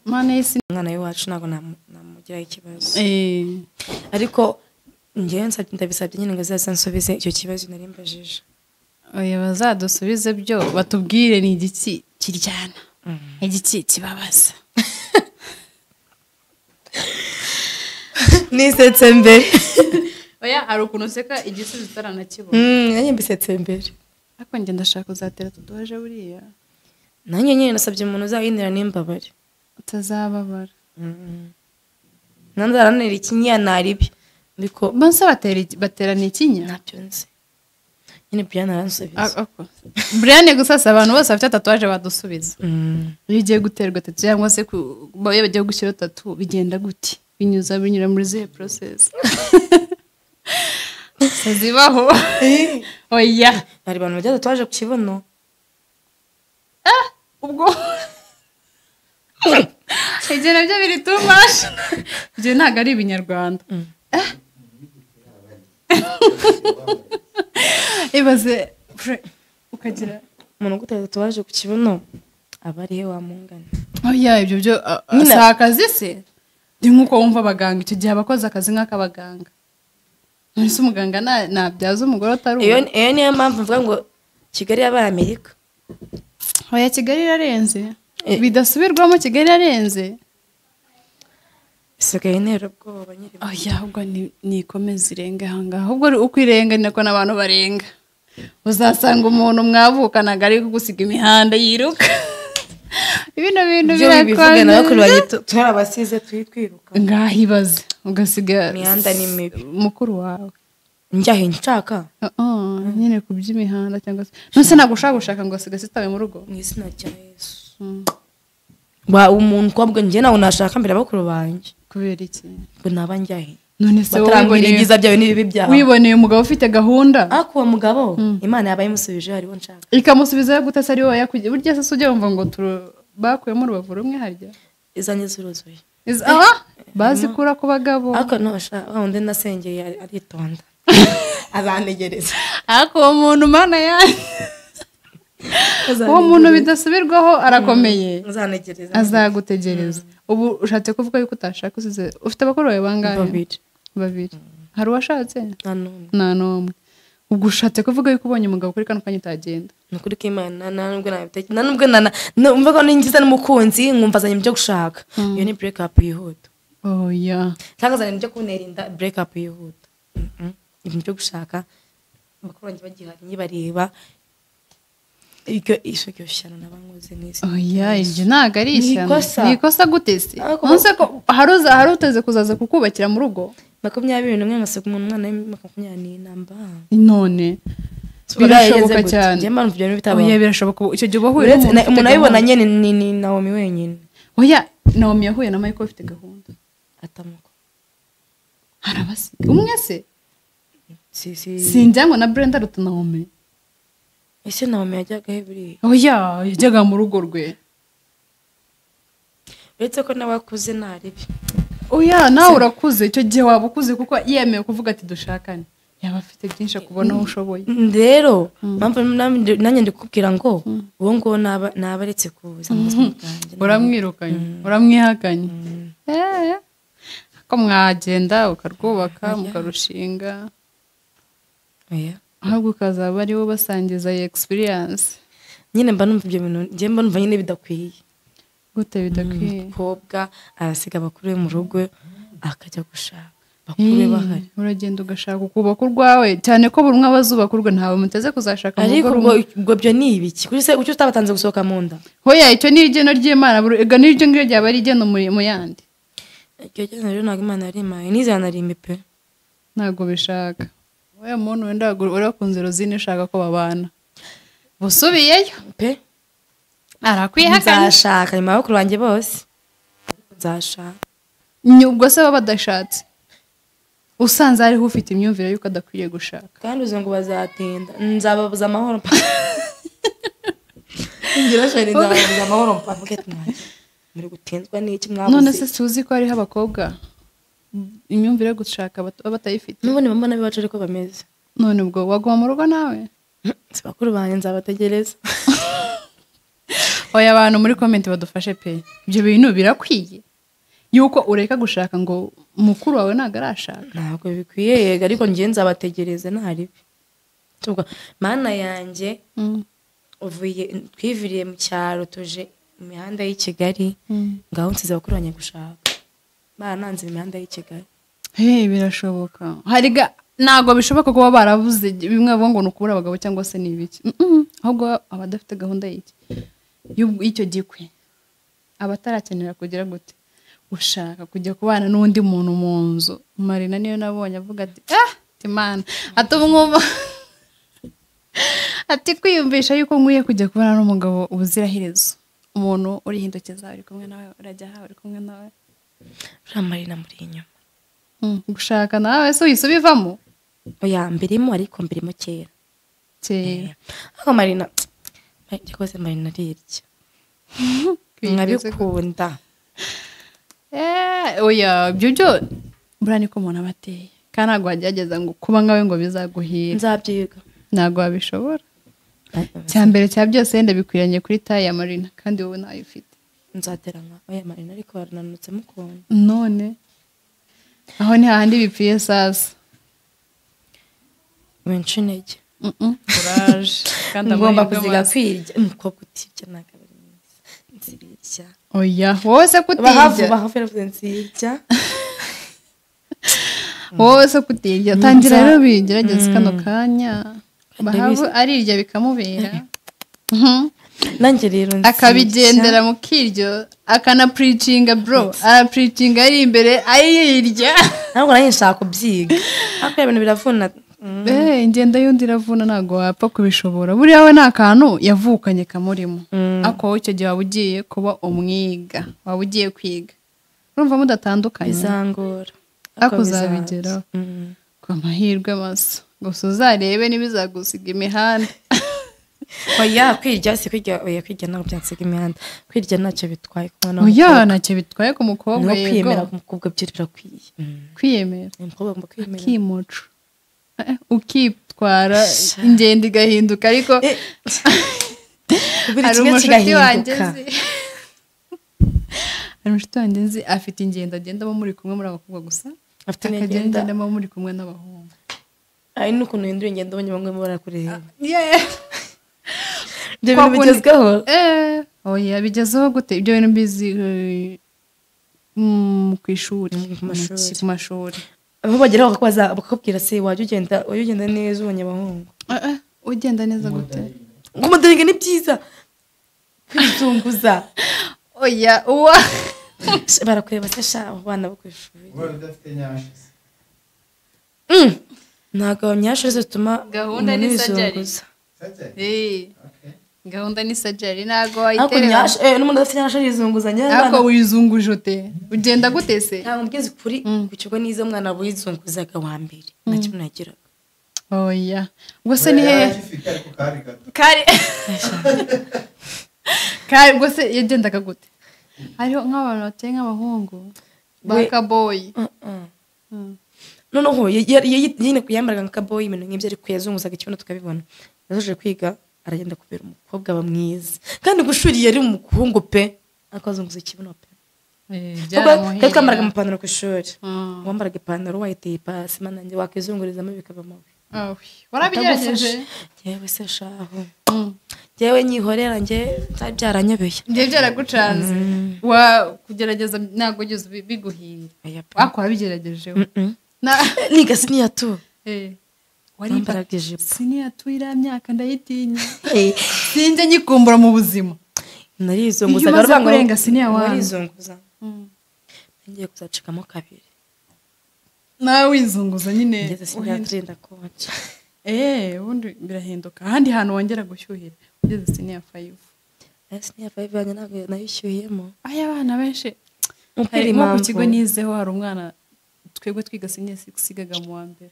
Mana y'isi umwana w'iwacu ntabwo namugiraho ikibazo. Ariko njyewe ndabisabye nyine ngo azaze icyo kibazo nari mbajije. Oya, bazadusubize byo batubwire ni igiki kiryana, igiki kibabaza. Nisetse mbere. Oya, hari ukuntu useka igisubizo utaranakibona. Nanjye mbisetse mbere. Ariko njye ndashaka kuzatera tatuwaje buriya. Nanjye nyine nasabye umuntu uzayintera n'imbabare. Utazababara. Nanzaranira ikinya naribi. Ariko bonse baterana ikinya? Ntabyo nzi. Nyine Brian aransubiza. Brian gusa si abantu bose bafite tatuwaje badusubiza. Iyo ugiye guterwa tatu cyangwa se iyo bagiye gushyira tatu bigenda gute? Binyura muri zihe process? Zibaho. Oya. Hari abantu bajya tatuwaje ku kibuno. Ubwo ibyo nabyo biri too much. Ibyo ntabwo ari ibinyarwanda. Ibaze ukagira umuntu ugutera tatuwaje ku kibuno aba ari he wamungana? Oya, ibyo byo si akazi se? Ni nk'uko wumva abaganga icyo gihe abakoze akazi nk'ak'abaganga. None se umuganga nabyaza umugore atari uwe? Iyo niyo mpamvu mvuga ngo Kigali yabaye Amerika. Oya, Kigali irarenze. Bidasubirwamo, Kigali irarenze. Isigaye intera ubwoba nyiri. Oya, ahubwo nikomeze irenge ahangaha. Ahubwo uko irenga ni nako n'abantu barenga. Uzasanga umuntu mwavukanaga ari kugusiga imihanda yiruka. Ibino bintu birakomeye. Twarabasize twiruka. Ngaho ibaze ugasiga imihanda ni mibi. Mukuru wawe. Njyahe nshaka? Nyine ku by'imihanda cyangwa se. None ntabwo ushaka gushaka ngo asiga sitawe mu rugo? Mu izina rya Yesu. Wa umuntu kobwa njye nawe nashaka mbere abakuru banjye. Kubera iki? Ngo naba njyahe. None se wowe ibyiza byawe n'ibibi byawe. Wiboneye umugabo ufite gahunda? Ako uwo mugabo Imana yabaye imusubije hariho nshaka. Ikamusubizayo gute se ari wowe yakugiye? Burya se ujya wumva ngo bakuyemo urubavu rumwe harya? Izanjye zuruzuye. Bazikura ku bagabo. Ako no sha wundi nasengeye aritonda. Azantegereza. Ako uwo muntu Mana yanjye. Uwo muntu bidasubirwaho arakomeye. Azantegereza. Azagutegereza. Ubu ushatse kuvuga yuko utashaka usize ufite abakuru bawe bangahe? Babiri. Hari uwashatse? Nta n'umwe. Ubwo ushatse kuvuga yuko ubonye umugabo kuri kano kanya utagenda? Ni ukuri kw'Imana nta nubwo nabitekereza. Nta nubwo numva ko ningiza n'umukunzi nkumva azanye ibyo gushaka. Iyo ni break up yihuta. Oya. Cyangwa azanye ibyo kuntera inda break up yihuta. Ibintu byo gushaka bakuru banjye bagihari nyibareba. Iryo isho shyano nabankoze n'isi. Oya, iryo ntago ari ishyano. Ni ikosa gute se? Nonse ko hari uteze kuzaza kukubakira mu rugo? 21 ngasiga umuntu umwana w'24. None birashoboka cyane. Oya, birashoboka. Icyo gihe ubahuye n'umuntu ayibona nyene ni Naomi wenyine. Oya, Naomi yahuye na Michael ufite gahunda. Atamuko. Harabasiga umwe se? Si si. Sinjya ngo na Brenda ruta Naomi. Ese Naomi yajyaga he buriya? Oya, yajyaga mu rugo rwe. Uretse ko nawe akuze ntaribi. Oya, nawe urakuze. Icyo gihe waba ukuze kuko yemeye kuvuga ati dushakane. Yaba afite byinshi akubona aho ushoboye. Rero, mpamvu nanjye ndikubwira ngo uwo ngo naba aretse kuza mu buzima bwanjye. Uramwirukanye, uramwihakanye. Ko mwagenda ukarwubaka mukarushinga. Oya. Ahubwo ukazaba ari wo basangiza iyi experience. Nyine mba numva ibyo bintu, njye mba numva nyine bidakwiye. Gute bidakwiye? Umukobwa arasiga abakuru be mu rugo akajya gushaka. Bakuru be bahari. Uragenda ugashaka ukubaka urwawe, cyane ko buri umwe aba azubaka urwe, ntawe muteze kuzashaka mu rugo rumwe. Ariko ubwo byo ni ibiki? Kuri se kuki utabatanze gusohoka mu nda? Hoya, icyo ni igeno ry'Imana, ega n'iryo ngiryo ryaba ari igeno mu yandi. Iryo geno rero ntabwo Imana yarimpaye, nizanarime pe. Ntabwo bishaka. Oya muntu wenda urakunze Rosine ushaka ko babana. Busubiyeyo pe. Arakwihakana. Nzashaka nyuma y'abakuru banjye bose. Nzashaka. Ubwo se baba badashatse. Usanze hariho ufite imyumvire yuko adakwiye gushaka. Kandi uzi ngo bazatinda. Nzababuza amahoro mpa. Ngira sheri nzababuza amahoro mpa. Muri gutinzwa n'iki mwabuze. None se suzi ko hariho abakobwa imyumvire yo gushaka batayifite. Nubone mama nabi bacu ariko bameze. None ubwo waguma mu rugo nawe? Si bakuru banjye nzabategereza. Oya, abantu muri comment badufashe pe. Ibyo bintu birakwiye yuko ureka gushaka ngo mukuru wawe ntago arashaka. Ntabwo bikwiye yega, ariko ngiye nzabategereza ntaribi. Tuvuga mana yanjye uvuye twiviriye mu cyaro tuje mu mihanda y'i Kigali, ngaho nsize bakuru banjye gushaka. Barananze imihanda y'i Kigali. Hey, birashoboka. Hariga ntago bishoboka kuba baravuze bimwe bavuga ngo nukubura abagabo cyangwa se nibiki. Ahubwo abadafite gahunda y'iki y'icyo gikwe abatarakenera kugira gute ushaka kujya kubana n'undi muntu mu nzu. Marina niyo nabonye avuga ati ah Imana atubwumva ati kwiyumvisha yuko nkwiye kujya kubana n'umugabo ubuziraherezo, umuntu uri hindukeza uri kumwe nawe, urajya aha uri kumwe nawe. Marina muri inyuma gushaka nawe se uyisubivamo? Oya, mbirimo ariko mbirimo kera. Kera. Ariko Marina rwose Marina arirya. Nkabikunda. Oya, ibyo byo buriya niko umuntu aba ateye. Kandi ntabwo wagerageza ngo kuba nkawe ngo bizaguhira. Nzabyiga. Ntabwo wabishobora. Cya mbere cya byose wenda bikwiranye kuri taye ya Marina kandi wowe ntayo ufite. Nzatera nka oya Marina ariko barananutse mukunda. None aho ni hahandi bipfiye sasa. Benshi intege. Courage. Kandi ngomba kuziga kwirya. Umukobwa utirya ntabwo ari mwiza. Nzirya. Oya, wowe se kutirya. Bahavu nzirya. Wowe se kutirya tangira rero bigerageza kano kanya. Bahavu arirya bikamubera. Nanjye rero akabigendera mu kiryo akana preachinga bro, ara preachinga ari imbere ayirya. Ntabwo nanjye nshaka kubyiga. Ariko ibintu biravuna. Ingenda y'undi iravuna ntabwo wapfa kubishobora. Buriya we nta kantu yavukanye kamurimo. Ako icyo gihe waba ugiye kuba umwiga, waba ugiye kwiga. Urumva mudatandukanye. Bizangora. Ariko uzabigeraho. Ku mahirwe masa. Gusa uzarebe n'ibizagusiga imihanda. Oya kwirya si kwirya, oya kwirya ntabwo byansiga imihanda. Kwirya ntacyo bitwaye ku mwana. Oya ntacyo bitwaye ku mukobwa yego. Kwiyemera ku mukobwa byo birakwiye. Kwiyemera. Umukobwa agomba kwiyemera. Akimuco. Ukitwara ingendo igahinduka ariko buri kimwe kigahinduka. Hari umushuti wanjye nzi afite ingendo agendamo muri kumwe muri abakobwa gusa, afite ingendo agendamo muri kumwe n'abahungu. Ari n'ukuntu uhindura ingendo abonye bamwe barakureba. Ibyo bintu bigezweho. Oya bigezeho gute? Ibyo bintu mbizi ku ishuri, ku mashuri. Aho bagera bakakubwira se wajya ugenda neza ubonye abahungu. Ugenda neza gute? Kumudoringa ni byiza. Kwizunguza. Oya uwa barakureba se sha abo bana bo ku ishuri. Ntabwo nyasho zituma gahunda ni surgery. Gahunda ni surgery ntabwo wayiterera. Ariko n'umuntu udafite nyasho yizunguzanya. Ariko wizunguje ute? Ugenda gute se? Ntabwo mugeze kuri ku kigo nize umwana wizunguzaga wa mbere. Nta kimwe nagiraga. Oya. Ubwo se ni hehe? Kari. Kari ubwo se yagendaga gute? Hariho nk'abantu bateye nk'abahungu ba kaboyi. Noneho nyine kuyambaraga nka kaboyi ibintu nk'ibyo ariko yazunguzaga ikibuno tukabibona. Yaje kwiga aragenda kubera umukobwa aba mwiza. Kandi gushuri yari umuhungu pe, akazunguza ikibuno pe. Twari twambaraga amapantaro ku ishuri. Wambaraga ipantaro wayiteye ipasi manange wakizungurizamo bikaba mabi. Warabigerageje? Yewe se shaho. Yewe nyihorera nge byaranyobeye. Nge byaragucanze. Wa kugerageza ntabwo ugeze biguhira. Wako wabigerageje. Niga senior 2. Warimbaraga ijipo. Senior 2 iriya myaka ndayitinya. Sinjye nyikumbura mu buzima. Narizunguzaga rubanga kurenga senior 1. Narizunguza. Ngiye kuzacikamo kabiri. Nawe wizunguza nyine. Ngeze senior 3 ndakonja. Ubundi birahinduka. Ahandi hantu wongera gushyuhira ugeze senior 5. Senior 5 yanjye ntabwo nayishyuhiyemo. Aya abana benshi. Nko ku kigo nizeho hari umwana twebwe twiga senior 6 yigaga mu wa mbere.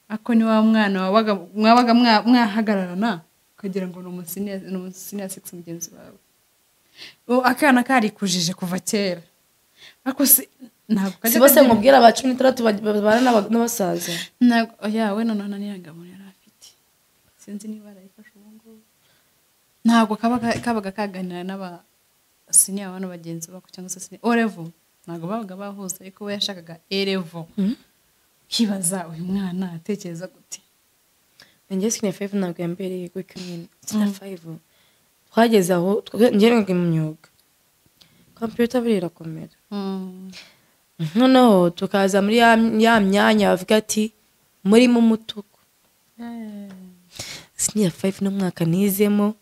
Ako ni wa mwana mwabaga mwahagararana ukagira ngo ni umusenior 6 mugenzi wawe. Akana karikujije kuva kera. Ako si ntabwo kajya. Si bose mubwira aba 16 babana n'abasaza. Ntabwo oya we none nanirangamuntu yari afite. Sinzi niba arayifashe ubu ngubu. Ntabwo kabaga kaganira n'aba senior abantu bagenzi bako cyangwa se senior O level. Ntabwo babaga bahuza ariko we yashakaga A level. Kibaza uyu mwana atekereza gute? Njye senior 5 ntabwo yambereye gutyo nyine. Senior 5 twageze aho njye mu myuga. Computer buri irakomera. Noneho tukaza muri ya myanya bavuga ati muri mu mutuku. Senior 5 n'umwaka nizemo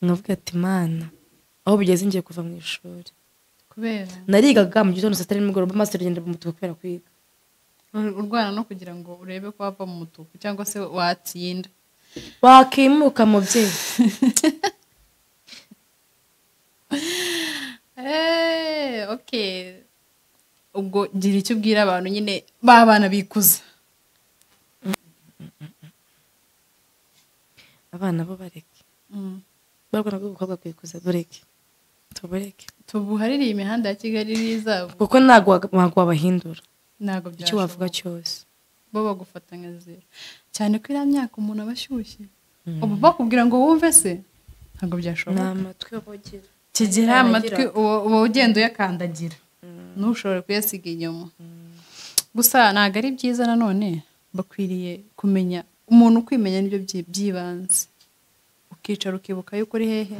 nkavuga ati mana aho bigeze ngiye kuva mu ishuri. Kubera narigaga mu gitondo saa 3 nimugoroba master genda mu mutuku kubera kwiga. Urwana no kugira ngo urebe ko wava mu mutuku cyangwa se watsinda. Wakimuka mubyeyi. Okay. Ubwo gira icyo ubwira abantu nyine babana bikuza. Abana bo bareke. Barwana bwo gukobwa kwikuza bureke. Tubureke. Tubuhaririye imihanda ya Kigali n'izabo. Kuko ntago wabahindura. Ntago byashoboka. Icyo wavuga cyose. Bo bagufatanya zero. Cyane ko iriya myaka umuntu abashyushye. Ubu bakubwira ngo wumve se ntago byashoboka. Nta matwi ubugira. Kigira amatwi uba ugenda uyakandagira. Ntushobore kuyasiga inyuma. Gusa ntago ari byiza nanone bakwiriye kumenya umuntu kwimenya nibyo by'ibanze. Ukicara ukibuka yuko uri hehe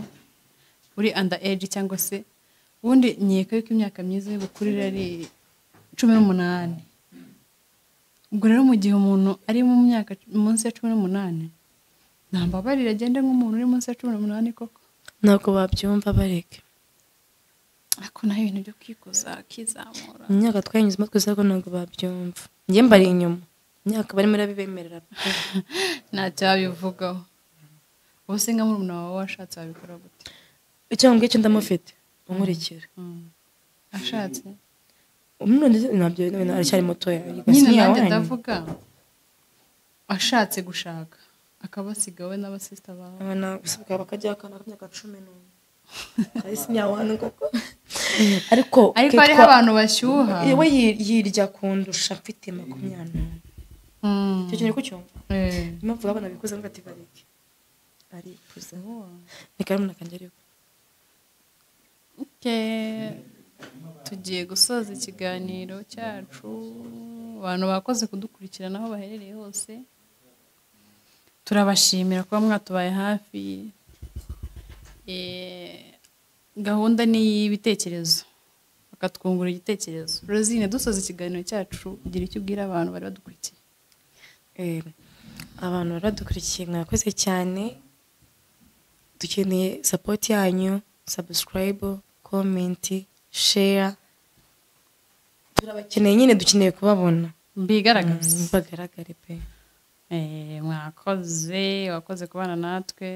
uri under age cyangwa se ubundi nkeka yuko imyaka myiza y'ubukurire ari 18. Ubwo rero mu gihe umuntu ari mu myaka munsi ya 18, ntambabarire agende nk'umuntu uri munsi ya 18 koko. Ntabwo babyumva, bareke. Ariko naho ibintu byo kwikuza akizamura, Imyaka twayinyuzemo twese, ariko ntabwo babyumva. Njye mbari inyuma, imyaka barimo irabibemerera pe. Ntacyo wabivugaho. Ubu se nka murumuna wawe washatse wabikora gute? Icyo ngicyo ndamufite unkurikira. Ashatse? Umwana ntabyo, aracyari mutoya. Nyine nanjye ndavuga ashatse gushaka akabasiga we n'abasista bawe. Abana gusa bakajya akana k'imyaka 11 ari sinyawani koko, ariko Ariko hariho abantu bashyuha. We yirya kundusha mfite 21. Icyo kintu uri kucyumva? Eh. Niyo mpamvu abana bikuza ngo ati bareke arikuza, ni karumuna kanjye ariko. Okay. Tugiye gusoza ikiganiro cyacu. Abantu bakoze kudukurikirana aho baherereye hose, turabashimira kuba mwatubaye hafi. Gahunda ni iy'ibitekerezo, bakatwungura igitekerezo. Rosine, dusoza ikiganiro cyacu, ugira icyo ubwira abantu bari badukurikiye. Abantu bari badukurikiye, mwakoze cyane. Dukeneye support yanyu, subscribe, comment, share. Turabakeneye nyine, dukeneye kubabona. Mbigaragaze. Bagaragare pe. Mwakoze, wakoze kubana natwe.